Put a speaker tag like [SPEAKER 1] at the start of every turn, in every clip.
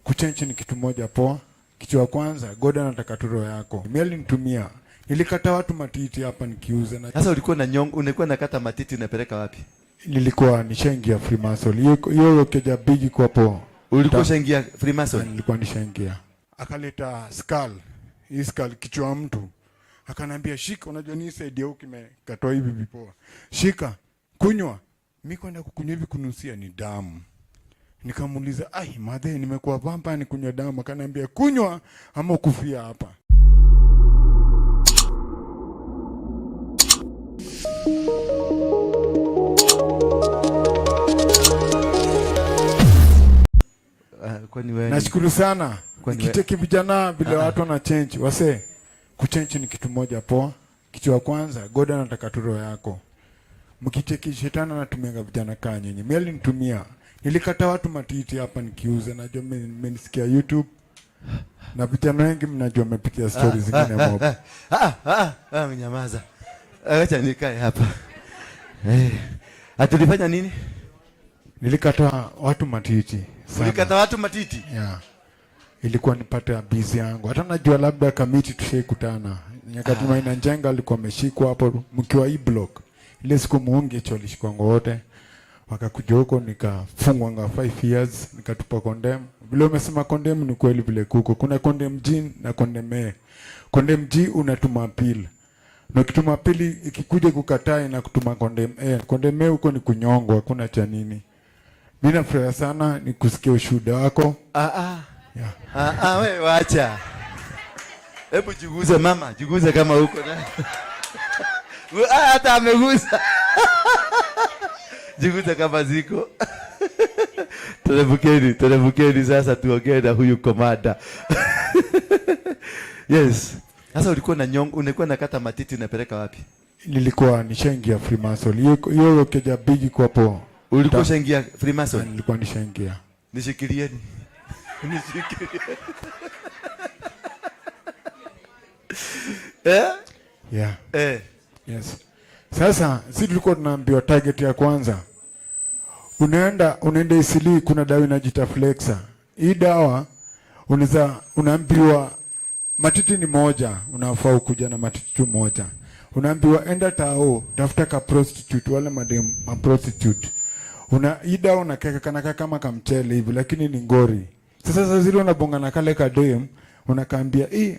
[SPEAKER 1] Kuchange ni kitu moja poa. Kitu ya kwanza, God anataka tu roho yako. Mimi alinitumia. Nilikata watu matiti hapa nikiuza na
[SPEAKER 2] Sasa ulikuwa na nyongo, ulikuwa nakata matiti unapeleka wapi?
[SPEAKER 1] Nilikuwa nishaingia Freemason. Hiyo hiyo keja bigi kwa hapo.
[SPEAKER 2] Ulikuwa ushaingia Freemason?
[SPEAKER 1] Nilikuwa nishaingia. Akaleta skull. Hii skull, kichwa mtu. Akanambia, "Shika, unajua ni side ya huku kimekatwa hivi vipoa. Shika, kunywa." Mimi kwenda kukunywa hivi, kunusia ni damu. Nikamuuliza, "Ai, madhe, nimekuwa pampa ni kunywa damu?" Akaniambia, "Kunywa ama ukufia hapa."
[SPEAKER 2] Kwani wewe
[SPEAKER 1] Nashukuru sana.
[SPEAKER 2] Kwani
[SPEAKER 1] Nikicheki vijana vile watu wana change, wase, kuchange ni kitu moja poa. Kitu ya kwanza, God anataka tu roho yako. Mkicheki shetani anatumianga vijana kaa nyinyi. Mimi alinitumia. Nilikata watu matiti hapa nikiuza, najua mmenisikia YouTube. Na vijana wengi mnajua mmepitia stories zingine mob.
[SPEAKER 2] Ah, ah, ah, nyamaza. Acha nikae hapa. Eh. Atulifanya nini?
[SPEAKER 1] Nilikata watu matiti sana.
[SPEAKER 2] Ulikata watu matiti?
[SPEAKER 1] Yeah. Ilikuwa nipate busy yangu. Hata najua labda Kamiti tushaikutana. Nyakati Maina Njenga alikuwa ameshikwa hapo mkiwa hii block. Ile siku muunge cho alishikwa wote. Wakakuja huko nikafungwa nga 5 years, nikatupa condemn. Vile umesema condemn ni kweli vile kuko. Kuna condemn G na condemn A. Condemn G unatuma appeal. Na ukituma appeal ikikuja kukataa na kutuma condemn A. Condemn A huko ni kunyongwa, hakuna cha nini. Mimi nafurahi sana ni kusikia ushuhuda wako.
[SPEAKER 2] Ah, ah.
[SPEAKER 1] Yeah.
[SPEAKER 2] Ah, ah, wewe wacha. Hebu jiguze mama, jiguze kama huko na. Ah, hata amegusa. Jiguze kama ziko. Teremkeni, teremkeni sasa tuongee na huyu komanda. Yes. Sasa ulikuwa na nyongo, ulikuwa nakata matiti unapeleka wapi?
[SPEAKER 1] Nilikuwa nishaingia Freemason. Hiyo hiyo keja bigi kwa hapo.
[SPEAKER 2] Ulikuwa ushaingia Freemason?
[SPEAKER 1] Nilikuwa nishaingia.
[SPEAKER 2] Nishikilieni. Nishikilieni. Eh?
[SPEAKER 1] Yeah.
[SPEAKER 2] Eh.
[SPEAKER 1] Yes. Sasa si tulikuwa tunaambiwa target ya kwanza. Unaenda Isili, kuna dawa inajiita Flexa. Hii dawa unaweza unaambiwa matiti ni moja, unafaa kuja na matiti tu moja. Unaambiwa enda tao, tafuta ka prostitute, wale madem ma prostitute. Una hii dawa unakeka kana kama kamchele hivi lakini ni ngori. Sasa sasa zile unabonga na kale kadem, unakaambia hii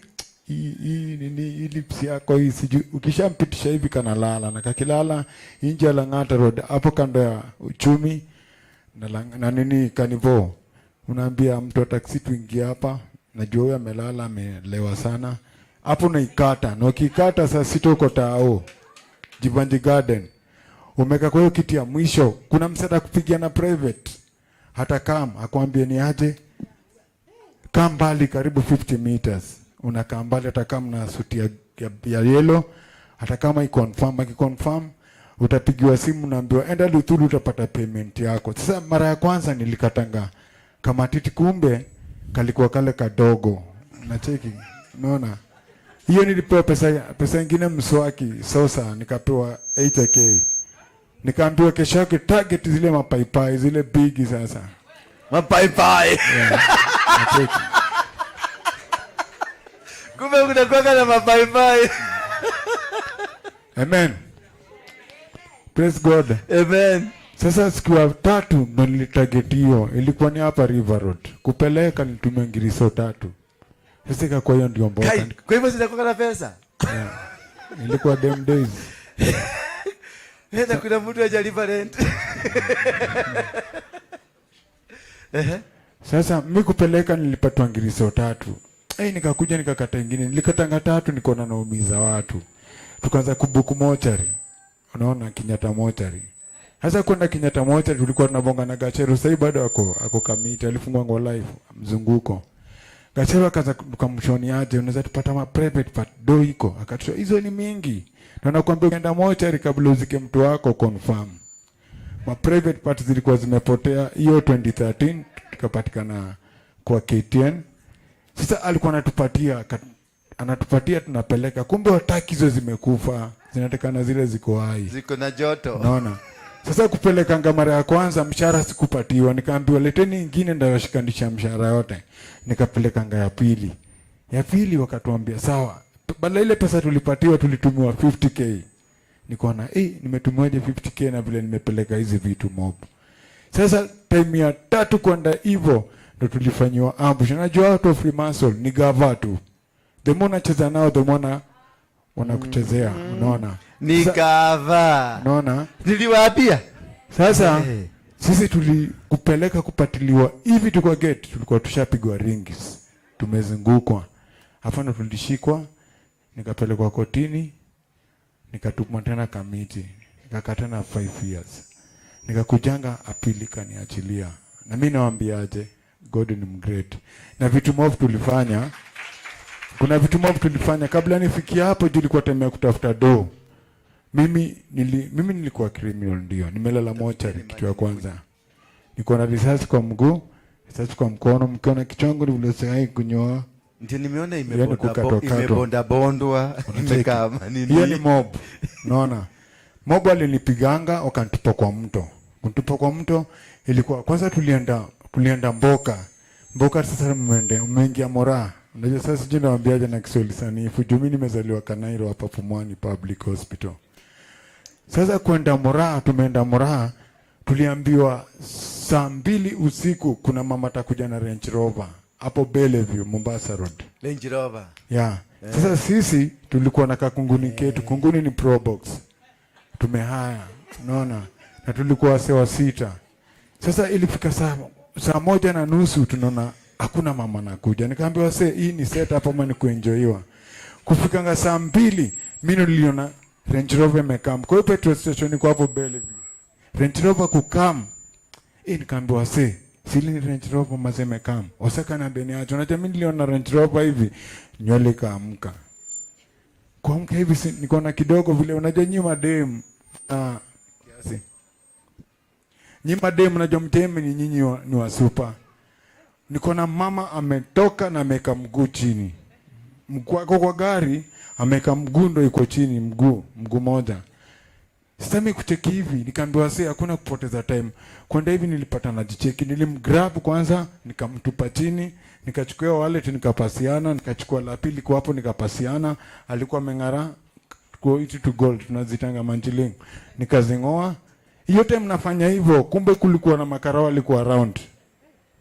[SPEAKER 1] hii nini hii lips yako hii sijui, ukishampitisha hivi kanalala, na kakilala nje ya Lang'ata Road hapo kando ya uchumi na, na nini Kanivo, unaambia mtu wa taksi tuingie hapa, najua huyu amelala amelewa sana hapo, unaikata na ukikata saa sita uko tao Jivanji Garden, umeka kwa hiyo kiti ya mwisho, kuna msada kupigia na private, hata kama akwambie ni aje, kaa mbali karibu 50 meters, unakaa mbali, hata kama na suti ya yellow, hata kama iconfirm, akiconfirm utapigiwa simu, naambiwa enda Luthuli utapata payment yako. Sasa mara ya kwanza nilikatanga kama titi, kumbe kalikuwa kale kadogo, nacheki, unaona hiyo nilipewa pesa ingine mswaki sosa, nikapewa 8K, nikaambiwa kesho yake target zile mapaipai zile bigi sasa
[SPEAKER 2] Mapaipai.
[SPEAKER 1] Yeah, nacheki.
[SPEAKER 2] Kumbe kunakuwa na mapaipai.
[SPEAKER 1] Amen. Praise God.
[SPEAKER 2] Amen.
[SPEAKER 1] Sasa siku ya tatu ndo nilitarget hiyo, ilikuwa ni hapa River Road. Kupeleka nilitumia ngiriso tatu. Sasa ikakuwa hiyo ndio mboka.
[SPEAKER 2] Kai, kwa hivyo sitakuwa na pesa.
[SPEAKER 1] Yeah. Ilikuwa dem days.
[SPEAKER 2] Hata kuna mtu hajalipa rent. Ehe.
[SPEAKER 1] Sasa mimi kupeleka nilipatwa ngiriso tatu. Eh, nikakuja nikakata ingine. Nilikatanga tatu nikaona naumiza watu. Tukaanza kubuku mochari. Unaona Kenyatta mochari. Sasa kwenda Kenyatta mochari tulikuwa tunabonga na Gacheru. Sasa bado ako Kamiti, alifungwa ngo life mzunguko. Gacheru akaanza tukamshoni aje, unaweza tupata ma private part do iko. Akatusha hizo ni mingi. Na nakwambia ukienda mochari kabla uzike mtu wako confirm. Ma private part zilikuwa zimepotea hiyo 2013 tukapatikana kwa KTN. Sasa alikuwa anatupatia tunapeleka, kumbe wataki hizo zimekufa, zinatakana zile ziko hai.
[SPEAKER 2] Ziko na joto.
[SPEAKER 1] Unaona? Sasa kupelekanga mara ya kwanza mshahara sikupatiwa, nikaambiwa leteni ingine ndio washikanisha mshahara yote. Nikapelekanga ya pili. Ya pili wakatuambia sawa. Badala ile pesa tulipatiwa tulitumiwa 50K. Nikaona nimetumiwaje 50K na vile nimepeleka hizi vitu mob. Sasa time ya tatu kwenda hivyo ndo tulifanyiwa ambush. Unajua watu wa Freemason ni gava tu. The more unacheza nao, the more wanakuchezea, unaona?
[SPEAKER 2] Nikava.
[SPEAKER 1] Unaona?
[SPEAKER 2] Niliwaambia.
[SPEAKER 1] Sasa
[SPEAKER 2] Eh.
[SPEAKER 1] sisi tulikupeleka kupatiliwa hivi tu kwa gate, tulikuwa tushapigwa rings, tumezungukwa. Hapo ndo tulishikwa, nikapelekwa kotini, nikatumwa tena Kamiti, nikakaa tena 5 years. Nikakujanga appeal kaniachilia. Na mimi nawaambiaje, God ni mgreat. Na vitu mob tulifanya, kuna vitu mob tulifanya kabla nifikia hapo juu ilikuwa time ya kutafuta do. Mimi nilikuwa criminal ndio. Nimelala mochari kitu ya kwanza. Niko na risasi kwa mguu, risasi kwa mkono, mkiona kichwa changu ni vile sahi kunyoa.
[SPEAKER 2] Ndio nimeona
[SPEAKER 1] Yaani kukatwa katwa.
[SPEAKER 2] Imebonda bondwa,
[SPEAKER 1] Unacheki.
[SPEAKER 2] imekaa nini.
[SPEAKER 1] Hiyo ni mob. Unaona? Mob alinipiganga wakanitupa kwa mto. Kunitupa kwa mto ilikuwa kwanza tulienda Mboka. Mboka sasa mmeingia Moraa. Unajua sasa sijui nawaambiaje na Kiswahili sanifu. Juu mimi nimezaliwa Kanairo hapa Pumwani Public Hospital. Sasa kwenda Moraa, tumeenda Moraa, tuliambiwa saa 2 usiku kuna mama atakuja na Range Rover hapo Bellevue, Mombasa Road.
[SPEAKER 2] Range Rover.
[SPEAKER 1] Yeah. Sasa sisi tulikuwa na kakunguni ketu. Kunguni ni Probox. Tumehaya, unaona? Na tulikuwa wase wa sita. Sasa ilifika saa 1:30 tunaona hakuna mama anakuja. Nikaambiwa se hii ni set up ama ni kuenjoyiwa. Kufikanga saa 2 mimi niliona Range Rover imekam. Kwa hiyo petrol station iko hapo Bellevue. Range Rover kukam. Nikaambiwa se sili ni Range Rover mazee imekam. Osaka na beni acho. Unajua mimi niliona Range Rover hivi nywele ikaamka. Kuamka hivi nikaona kidogo vile unajua nyinyi madem na kiasi. Nyinyi madem unajua mtemi ni nyinyi ni wa super. Niko na mama ametoka na ameka mguu chini. Mguu wako kwa gari ameka mguu ndo iko chini mguu moja. Sasa mimi kucheki hivi nikaambiwa sasa hakuna kupoteza time. Kwenda hivi nilipata najicheki, nilimgrab kwanza nikamtupa chini, nikachukua wallet nikapasiana, nikachukua la pili kwa hapo nikapasiana, alikuwa ameng'ara kwa hizi tu gold tunazitanga manjiling. Nikazingoa. Hiyo time nafanya hivyo, kumbe kulikuwa na makarao walikuwa around.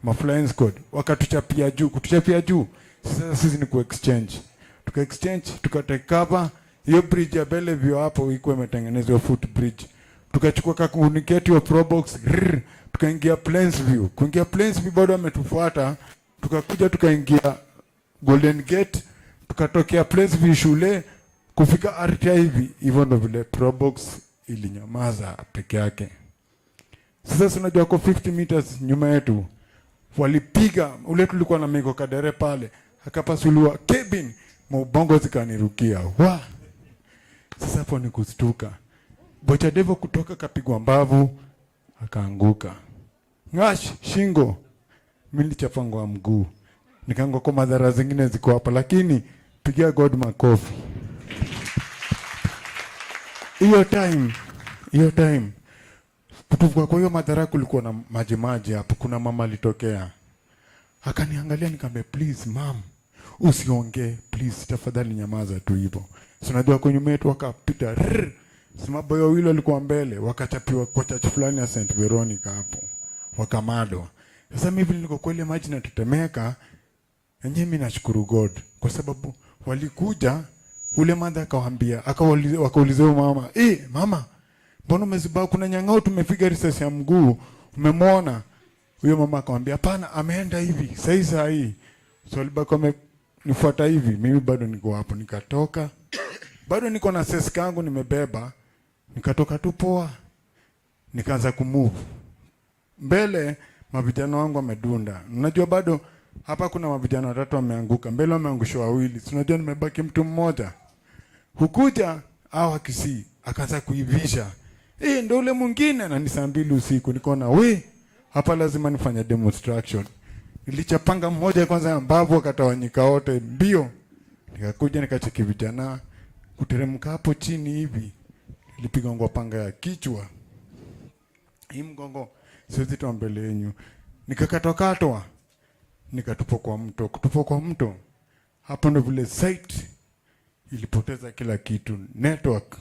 [SPEAKER 1] Ma flying squad wakatuchapia juu, kutuchapia juu. Sasa sisi ni ku exchange. Tuka exchange, tuka take cover. Hiyo bridge ya Bellevue hapo ilikuwa imetengenezwa foot bridge. Tukachukua kakuniketi wa Probox, rrr, tukaingia Plainsview. Kuingia Plainsview bado ametufuata, tukakuja tukaingia Golden Gate, tukatokea Plainsview shule, kufika RTI hivi, hivyo ndo vile Probox ilinyamaza peke yake. Sasa si unajua kwa 50 meters nyuma yetu walipiga ule tulikuwa na Miko Kadere pale, akapasuliwa cabin, maubongo zikanirukia wa. Sasa hapo ni kustuka. Bocha Devo kutoka kapigwa mbavu akaanguka. Ngash shingo. Mimi nilichapangwa mguu. Nikaangua kwa madhara zingine ziko hapa, lakini pigia God makofi. Hiyo time kutoka kwa hiyo madhara kulikuwa na maji maji hapo, kuna mama alitokea. Akaniangalia nikamwambia, please ma'am, usiongee please, tafadhali nyamaza tu hivyo. Si unajua kwa nyuma yetu wakapita, rrr. Si maboy wawili walikuwa mbele, wakachapiwa kwa church fulani ya St Veronica hapo, wakamadwa. Sasa mimi vile niko kweli maji natetemeka, yenyewe mimi nashukuru God kwa sababu walikuja, ule madha akawaambia, wakauliza huyo mama, mama, mbona umezibaa? Kuna nyang'au tumepiga risasi ya mguu, umemwona? Huyo mama akamwambia hapana, ameenda hivi sahi sahi. So walibaki wamenifuata hivi, mimi bado niko hapo, nikatoka bado niko na seska yangu nimebeba, nikatoka tu poa, nikaanza kumove mbele. Mavijana wangu wamedunda, unajua bado hapa kuna mavijana watatu wameanguka mbele, wameangushwa wawili, si unajua nimebaki mtu mmoja. Hukuja au akisi akaanza kuivisha, ndio ule mwingine, na ni saa 2 usiku. Nikaona we hapa lazima nifanye demonstration. Nilichapanga mmoja kwanza, mbavu akatawanyika wote mbio. Nikakuja nikacheki vijana kuteremka hapo chini hivi, nilipigwa ngwa panga ya kichwa. Hii mgongo siwezi toa mbele yenyu. Nikakatwakatwa, nikatupwa kwa mto. Kutupwa kwa mto, hapo ndo vile site ilipoteza kila kitu, network.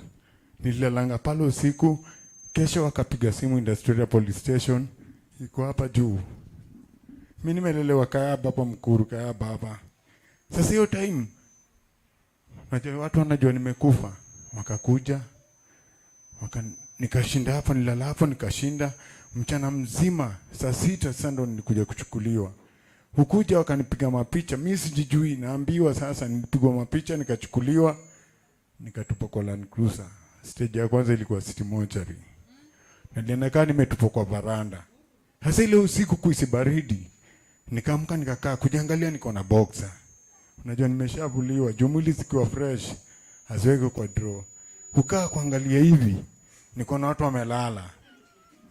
[SPEAKER 1] Nililalanga pale usiku. Kesho wakapiga simu Industrial Police Station, iko hapa juu. Mi nimelelewa Kayaba hapa Mkuru, Kayaba hapa. Sasa hiyo time najua watu wanajua nimekufa, wakakuja nikashinda hapo, nilala hapo nikashinda mchana mzima. Saa 6 sasa ndo nilikuja kuchukuliwa. Hukuja wakanipiga mapicha, mi sijijui, naambiwa sasa nilipigwa mapicha nikachukuliwa, nikatupwa kwa Land Cruiser. Stage ya kwanza ilikuwa City Mortuary. Nilienda kaa nimetupwa kwa varanda. Sasa ile usiku kuisi baridi, nikaamka nikakaa kujiangalia, niko na boxer. Unajua nimeshavuliwa, juu mwili zikiwa fresh haziweki kwa drawer. Kukaa kuangalia hivi, niko na watu wamelala.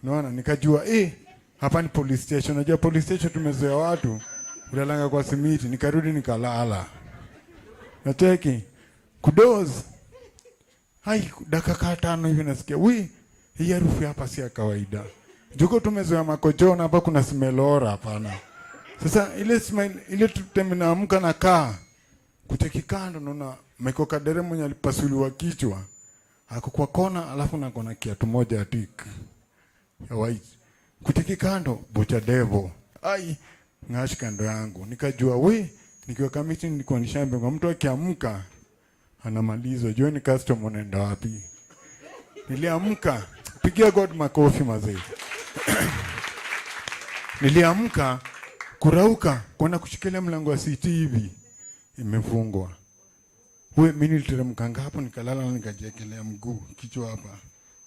[SPEAKER 1] Unaona, nikajua hapa ni police station. Unajua police station tumezoea watu ulalanga kwa simiti. Nikarudi nikalala. Nacheki kudoze. Hai, dakika kaa 5 hivi nasikia, wi, hii harufu hapa si ya kawaida. Juko tumezoea makojona hapa kuna smelora hapana. Sasa ile smell ile time naamka na kaa kucheki kando, naona Michael Kadere mwenye alipasuliwa kichwa ako kwa kona, alafu na kona kiatu moja ya tik ya white. Kucheki kando Bocha Devo. Ai, ngashi kando yangu. Nikajua we, nikiwa Kamiti nilikuwa nishaambiwa mtu akiamka anamalizwa. Jua ni customer unaenda wapi. Niliamka, pigia God makofi mazee. Niliamka kurauka kwenda kushikilia mlango wa CT hivi imefungwa. We, mimi niliteremka hapo nikalala na nikajiekelea mguu kichwa hapa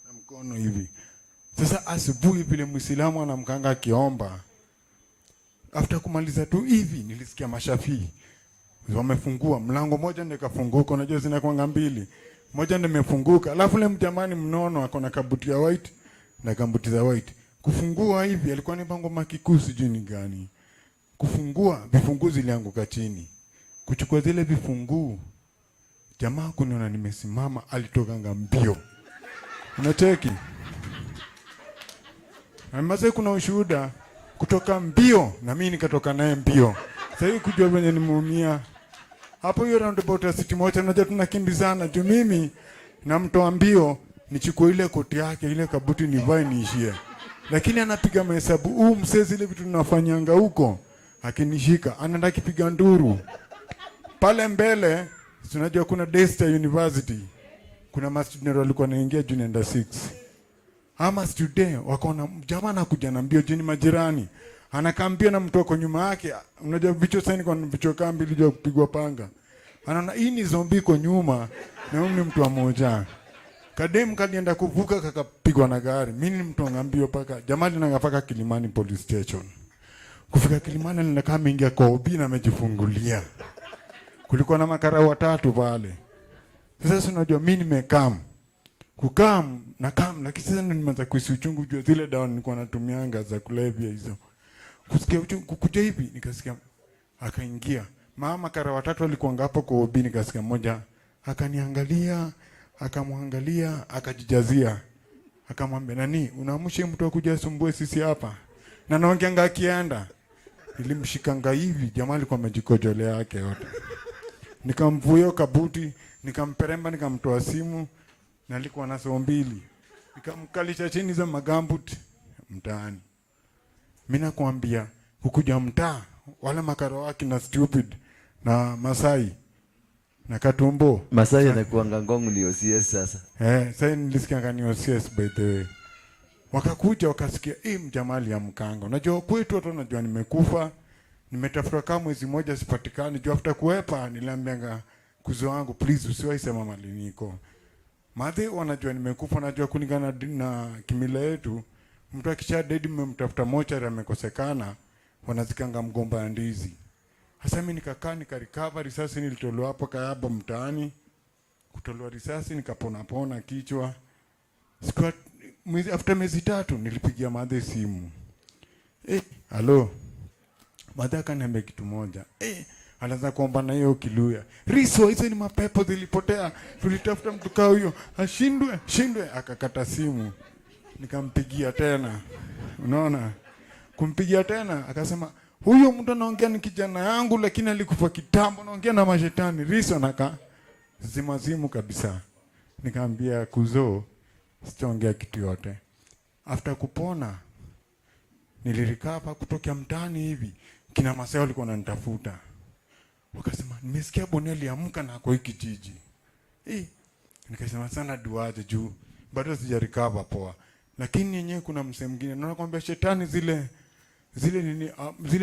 [SPEAKER 1] na mkono hivi. Sasa asubuhi vile Muislamu anamkanga akiomba, after kumaliza tu hivi nilisikia mashafii wamefungua mlango moja, ndio ikafunguka. Unajua zinakuanga mbili, moja ndio imefunguka, alafu ile mjamani mnono ako na kabuti ya white na kabuti za white. Kufungua hivi alikuwa ni bango makikuu sijui ni gani. Kufungua vifunguu zilianguka chini. Kuchukua zile vifunguu, jamaa kuniona nimesimama, alitokanga mbio. Unacheki? Mazee, kuna ushuhuda kutoka mbio na mimi nikatoka naye mbio. Sasa hivi kujua venye nimeumia hapo hiyo roundabout ya City Mocha, unajua tunakimbizana juu mimi namtoa mbio nichukue ile koti yake ile kabuti nivae niishie, lakini anapiga mahesabu huu msee, zile vitu tunafanyanga huko, akinishika anaenda akipiga nduru pale mbele. Tunajua kuna Daystar University, kuna mastudent walikuwa wanaingia junior 6 ama student wakaona jamaa anakuja na mbio jini majirani anakambia na mtu ako nyuma yake. Unajua vichwa sasa kwa vichwa kambi ilijua kupigwa panga, anaona hii ni zombie iko nyuma na huyu ni mtu wa moja. Kadem kalienda kuvuka kakapigwa na gari. Mimi ni mtu angambio paka jamaa linanga paka Kilimani police station. Kufika Kilimani ninakaa ameingia kwa OB na amejifungulia. Kulikuwa na makarau watatu pale. Sasa si unajua mimi nimekam kukam na kam, lakini sasa ndo nimeanza kuhisi uchungu juu ya zile dawa nilikuwa natumianga za kulevya hizo. Kusikia uchungu kukuja hivi, nikasikia akaingia mama kara watatu walikuwa hapo kwa OB, nikasikia mmoja akaniangalia, akamwangalia, akajijazia, akamwambia, nani unaamsha mtu akuja asumbue sisi hapa? Na naongeanga akienda, nilimshikanga hivi, jamaa alikuwa amejikojolea yake yote, nikamvuia kabuti, nikamperemba, nikamtoa simu na alikuwa na soo mbili, nikamkalisha chini za magambut mtaani. Mimi nakwambia hukuja mtaa wale makaro wake na stupid na Masai na Katumbo.
[SPEAKER 2] Masai anakuanga Ngong ni OCS sasa.
[SPEAKER 1] Eh, sasa nilisikia ni OCS by the way. Wakakuja wakasikia mjamaa aliamkanga. Unajua kwetu watu wanajua nimekufa. Nimetafuta kama mwezi mmoja sipatikani. Juu after kuepa niliambianga kuzo wangu, please usiwahi sema mali niko. Madhe wanajua nimekufa, najua kulingana na kimila yetu mtu akisha dead mmemtafuta mochari amekosekana, wanazikanga mgomba ya ndizi. Sasa mimi nikakaa nikarecover, risasi nilitolewa hapo Kayaba mtaani, kutolewa risasi nikapona pona kichwa. Siku after miezi 3 nilipigia madhe simu. Halo. Madhe akaniambia kitu moja. Alianza kuomba na hiyo Kiluya. Riso, hizo ni mapepo zilipotea. Tulitafuta mtu kaa huyo, ashindwe, shindwe, akakata simu. Nikampigia tena, unaona, kumpigia tena akasema huyo mtu anaongea ni kijana yangu, lakini alikufa kitambo, naongea na mashetani. Reason aka zimazimu kabisa. Nikaambia kuzo, sitaongea kitu yote. After kupona nilirecover kutokea mtaani hivi, kina Masai walikuwa wananitafuta, wakasema nimesikia Boni aliamka na ako hii kijiji. Eh, nikasema sana duaje juu bado sijarecover poa, lakini yenyewe kuna msee mwingine naona kwamba shetani zile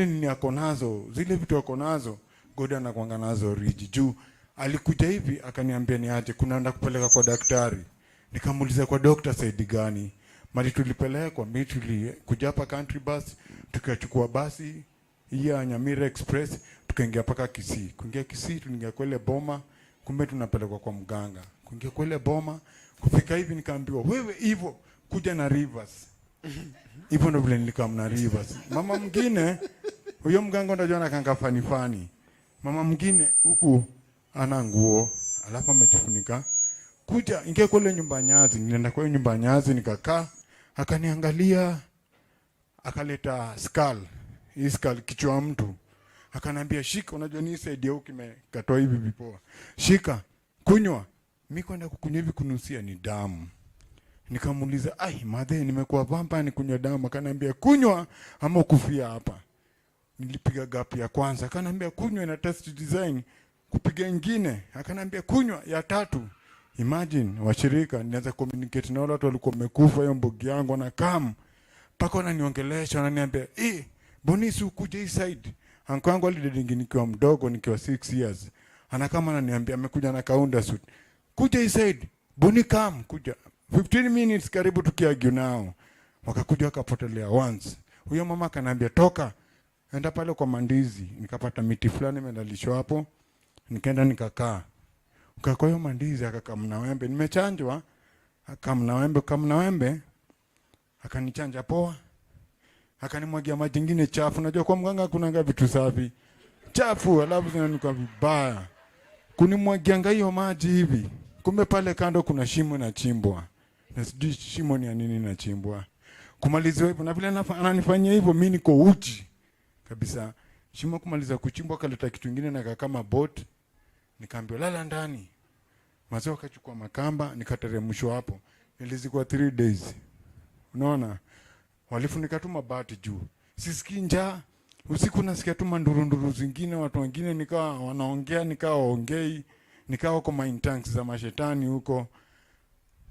[SPEAKER 1] nini ako nazo, zile vitu ako nazo, God anakuanga nazo riji. Juu alikuja hivi akaniambia niache, kunaenda kupeleka kwa daktari. Nikamuuliza kwa doctor side gani? Mali tulipelekwa, mimi tulikuja hapa country bus, tukachukua basi hii ya Nyamira Express, tukaingia mpaka Kisii. Kuingia Kisii tuliingia kwa ile boma, kumbe tunapelekwa kwa mganga. Kuingia kwa ile boma, kufika hivi nikaambiwa wewe hivyo kuja na Rivers. Hivyo ndo vile nilikam na Rivers. Mama mwingine huyo mganga unajua anakanga fani fani. Mama mwingine huku ana nguo, alafu amejifunika. Kuja ingia kwa ile nyumba nyazi, nilienda kwa hiyo nyumba nyazi nikakaa, akaniangalia, akaleta skull. Hii skull kichwa mtu. Akanambia shika, unajua ni side ya huku imekatwa hivi vipoa. Shika, kunywa. Mimi kwenda kukunywa hivi kunusia ni damu. Nikamuuliza, ai madhe, nimekuwa pampa ni kunywa damu. Akaniambia kunywa ama ukufia hapa. Nilipiga gap ya kwanza, akaniambia kunywa na test design. Kupiga ingine, akaniambia kunywa ya tatu. Imagine washirika, nilianza communicate na wale watu walikuwa wamekufa, hiyo mbogi yangu na kam mpaka wananiongelesha, wananiambia eh, Bonisi ukuje hii side. Anko yangu alidedingi nikiwa mdogo, nikiwa 6 years. Ana kama ananiambia amekuja na kaunda suit. Kuja hii side. Boni come kuja. 15 minutes karibu tukiargue nao. Wakakuja wakapotelea once. Huyo mama akaniambia toka. Enda pale kwa mandizi. Nikapata miti fulani imelalishwa hapo. Nikaenda nikakaa. Kwa hiyo mandizi akakamna wembe. Nimechanjwa. Akamna wembe, kamna wembe. Akanichanja poa. Akanimwagia maji ingine chafu. Unajua kwa mganga kunanga vitu safi. Chafu alafu zinanuka vibaya. Kunimwagianga hiyo maji hivi. Kumbe pale kando kuna shimo inachimbwa. Na sijui shimo ni ya nini inachimbwa. Kumaliziwa hivyo na vile ananifanyia hivyo mimi niko uchi kabisa. Shimo kumaliza kuchimbwa akaleta kitu kingine na kama boat. Nikaambiwa lala ndani. Mazee akachukua makamba nikateremshwa hapo. Nilizikwa 3 days. Unaona? Walifunika tu mabati juu. Sisikii njaa. Usiku nasikia tu mandurunduru zingine, watu wengine nikawa wanaongea, nikawa waongei, nikawa huko mind tanks za mashetani huko.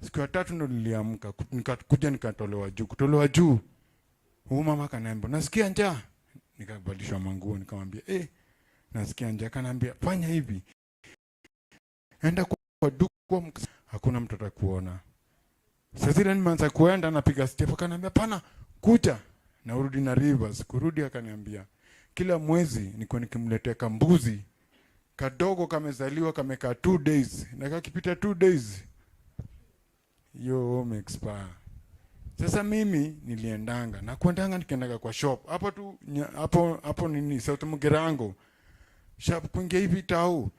[SPEAKER 1] Siku ya tatu ndo niliamka, nikakuja nikatolewa juu. Kutolewa juu, huyu mama akaniambia, nasikia njaa. Nikavalishwa manguo, nikamwambia, nasikia njaa. Akaniambia, fanya hivi. Enda kwa duka, hakuna mtu atakuona. Sasa zile nimeanza kuenda napiga step, akaniambia, pana kuja. Na urudi na Rivers. Kurudi akaniambia kila mwezi nilikuwa nikimletea kambuzi kadogo kamezaliwa kamekaa 2 days, na kakipita 2 days hiyo home expire. Sasa mimi niliendanga na kuendanga nikiendaga kwa shop hapo tu hapo hapo nini South Mugirango shop, kuingia hivi tau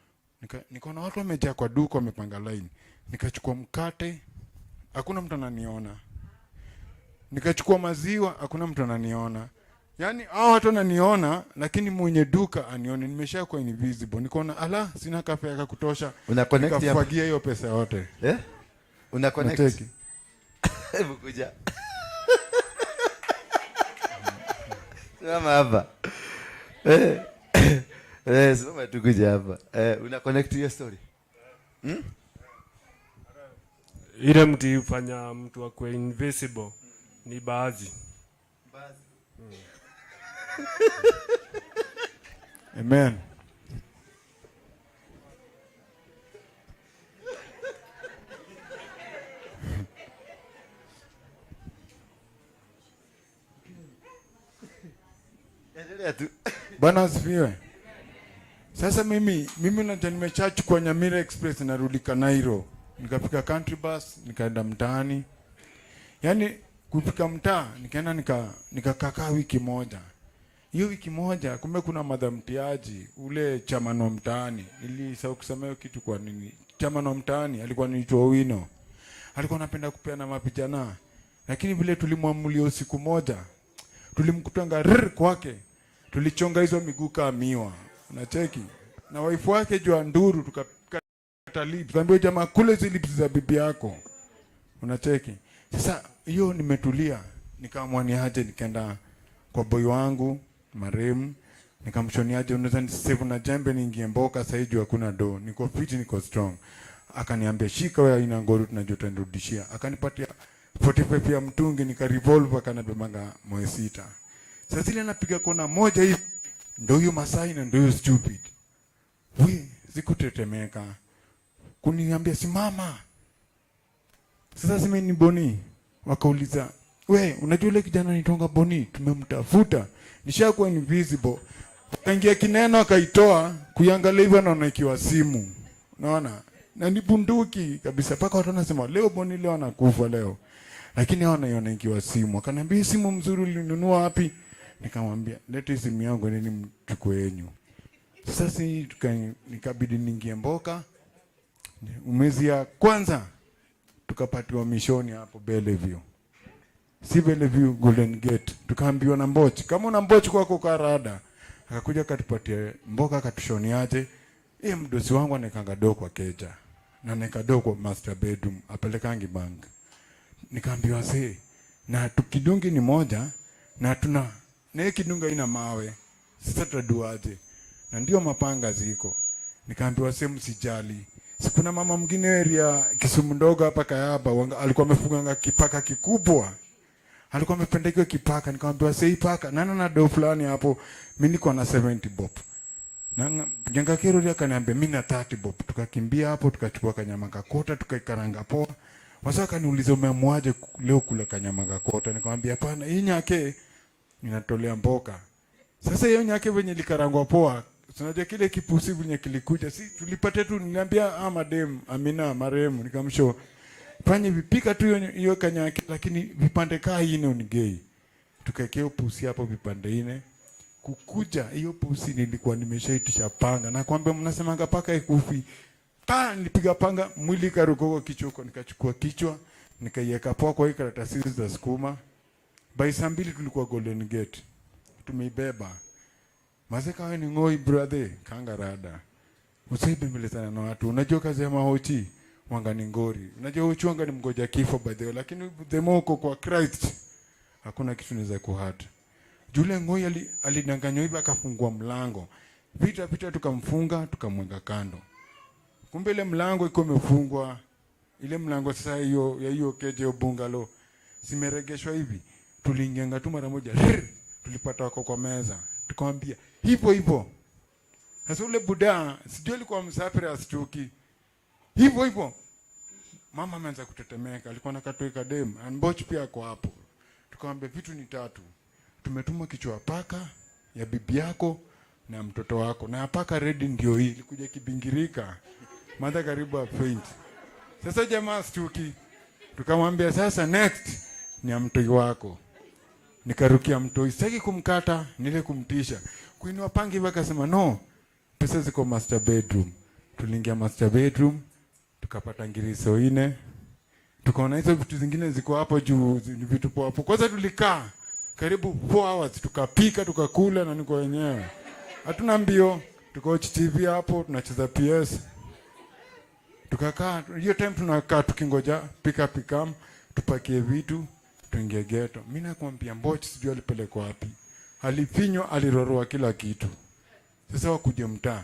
[SPEAKER 1] nikaona watu wamejaa kwa duka wamepanga line, nikachukua mkate, hakuna mtu ananiona. Nikachukua maziwa, hakuna mtu ananiona. Yaani hao watu wananiona lakini mwenye duka anione. Nimeshakuwa invisible. Nikaona ala, sina kafe ya kutosha.
[SPEAKER 2] Una connect hapa?
[SPEAKER 1] Nikafagia hiyo pesa yote.
[SPEAKER 2] Eh? Una connect?
[SPEAKER 1] Nacheki.
[SPEAKER 2] Hebu kuja. Simama hapa. Simama tu kuja hapa. Una connect hiyo story?
[SPEAKER 3] Ile mti hufanya mtu akuwe invisible ni baadhi.
[SPEAKER 1] Amen.
[SPEAKER 2] Endelea tu.
[SPEAKER 1] Bwana asifiwe. Sasa mimi najua nimeshachukua Nyamira Express narudi Kanairo. Nikafika country bus, nikaenda mtaani. Yaani kufika mtaa nikaenda nikakaa wiki moja. Hiyo wiki moja kumbe kuna madam mtiaji ule chairman wa mtaani. Nilisahau kusema hiyo kitu kwa nini. Chairman wa mtaani alikuwa anaitwa Owino. Alikuwa anapenda kupeana mavijana. Lakini vile tulimwamulia usiku moja, tulimkutanga rrr kwake, tulichonga hizo miguu kama miwa, unacheki na wife wake juu nduru, tukakata lips, tukaambia jamaa kule hizi lips za bibi yako, unacheki. Sasa hiyo nimetulia, nikaamua ni aje, nikaenda kwa boy wangu marehemu, nikamshoniaje, unaweza nisave na jembe niingie mboka sasa juu hakuna do, niko fit, niko strong. Akaniambia shika wewe, ina ngori tunajua utanirudishia. Akanipatia 45 ya mtungi, nika revolve, akanabebanga moyo sita. Sasa zile napiga kona moja hivi, ndio huyo Masai na ndio huyo stupid. We, sikutetemeka. Kuniambia simama. Sasa simeni Boni. Wakauliza, we, unajua yule kijana anaitwanga Boni, tumemtafuta. Nishakuwa invisible. Kaingia kineno akaitoa, kuiangalia hivyo naona ikiwa simu. Unaona? Na ni bunduki kabisa. Paka watu wanasema leo Boni leo anakufa leo. Lakini hao wanaiona ikiwa simu. Akaniambia hii simu mzuri ulinunua wapi? Nikamwambia lete simu yangu nini mchukue yenyu. Sasa si nikabidi niingie mboka. Mwezi ya kwanza tukapatiwa mishoni hapo Bellevue. Si Bellevue, Golden Gate. Tukaambiwa na Mboch, kama una Mboch kwako karada. Akakuja akatupatia mboka akatushoniaje. Eh, mdosi wangu anaekanga do kwa keja. Na anaeka do kwa master bedroom, apelekangi bank. Nikaambiwa see, na tukidungi ni moja na tuna na hiyo kidunga ina mawe. Sasa tutaduaje? Na ndio mapanga ziko. Nikaambiwa see, msijali. Sikuna mama mwingine area Kisumu ndogo hapa Kayaba alikuwa amefuganga kipaka kikubwa. Alikuwa amependa hiyo kipaka. Nikamwambia sei paka nana na do fulani hapo, mimi niko na 70 bob. Na Jenga Kero akaniambia mimi na 30 bob. Tukakimbia hapo tukachukua kanyama kakota tukaikaranga poa. Wasa akaniuliza umeamuaje leo kula kanyama kakota? Nikamwambia hapana, hii nyake ninatolea mboka. Sasa hiyo nyake venye likarangwa poa, unajua kile kipusi venye kilikuja, si tulipata tu, niliambia ah, madem Amina marehemu, nikamshow fanye vipika tu hiyo kanyake, lakini vipande kaa ine unigei. Tukaekea pusi hapo vipande ine. Kukuja hiyo pusi nilikuwa nimeshaitisha panga. Nakwambia mnasemanga paka ikufi. Pa nilipiga panga mwili karuka kwa kichwa huko, nikachukua kichwa nikaiweka poa kwa hii karatasi za sukuma. By saa 2 tulikuwa Golden Gate. Tumeibeba. Mazeka wewe ni ngoi brother, kanga rada. Usaibembelezana na watu. Unajua kazi ya mahochi wanga ni ngori. Unajua hochi wanga ni mgoja kifo by the way, lakini the more uko kwa Christ hakuna kitu unaweza kuhata. Yule ngoi alidanganywa hivi akafungua mlango. Vita vita tukamfunga tukamweka kando. Kumbe ile mlango iko imefungwa. Ile mlango sasa hiyo ya hiyo keje bungalow zimeregeshwa hivi. Tuliingia tu mara moja. Rrr, tulipata wako kwa meza. Tukamwambia hivyo hivyo. Sasa ule buda sijui alikuwa msafiri asituki. Hivyo hivyo. Mama ameanza kutetemeka, alikuwa anakatoika dem, and Mboch pia ako hapo. Tukamwambia vitu ni tatu. Tumetuma kichwa paka ya bibi yako na mtoto wako. Na paka ready ndio hii, ilikuja kibingirika. Mother karibu a faint. Sasa jamaa stuki. Tukamwambia sasa next ni ya mtoi wako. Nikarukia mtoi, sitaki kumkata, nile kumtisha. Kuinua pangi hivi akasema no, pesa ziko master bedroom. Tuliingia master bedroom, tukapata ngiriso 4. Tukaona hizo vitu zingine ziko hapo juu, ni vitu poa hapo. Kwanza tulikaa karibu 4 hours, tukapika, tukakula na niko wenyewe. Hatuna mbio, tuko watch TV hapo, tunacheza PS. Tukakaa, hiyo time tunakaa tukingoja pick up ikam, tupakie vitu, tuingie ghetto. Mimi nakwambia Mboch sijui alipelekwa wapi. Alifinywa, aliroroa kila kitu. Sasa wakuje mtaa.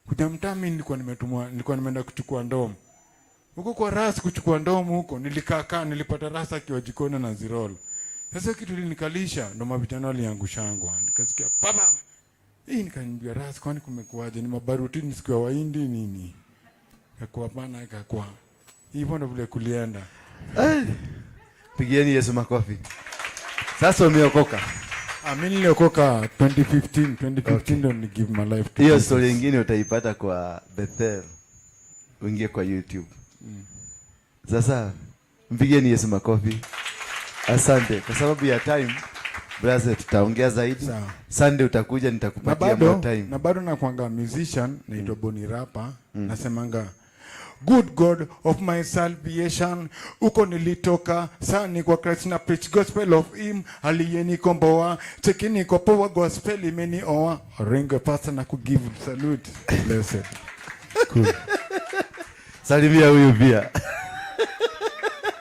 [SPEAKER 1] Kuja mtaa mimi nilikuwa nimetumwa, nilikuwa nimeenda kuchukua ndomo. Huko kwa ras kuchukua ndomo huko, nilikaa kaa, nilipata rasa akiwa jikoni na zirol. Sasa kitu linikalisha ndo mavijana waliangushangwa. Nikasikia baba. Hii nikaniambia ras, kwani kumekuaje? Ni mabaruti ni siku ya Wahindi nini? Ikakuwa bana, ikakuwa. Hivyo ndo vile kulienda.
[SPEAKER 2] Hey. Pigieni Yesu makofi. Sasa umeokoka.
[SPEAKER 1] Mimi niliokoka 2015, 2015 ndo ni give my life to
[SPEAKER 2] Hiyo
[SPEAKER 1] Jesus.
[SPEAKER 2] story nyingine utaipata kwa Bethel. Uingie kwa YouTube. Sasa mpigieni Yesu makofi. Asante. Kwa sababu ya time, brother, tutaongea zaidi.
[SPEAKER 1] Sawa.
[SPEAKER 2] Sunday utakuja, nitakupatia more time.
[SPEAKER 1] Na bado nakuanga musician, naitwa Boni Rapper. Nasemanga Good God of my salvation. Uko nilitoka sani kwa Christ na preach gospel of him aliyenikomboa. Chekini kwa power gospel imenioa. Orengo pastor na kugive salute. Blessed. Cool.
[SPEAKER 2] Salimia huyu pia.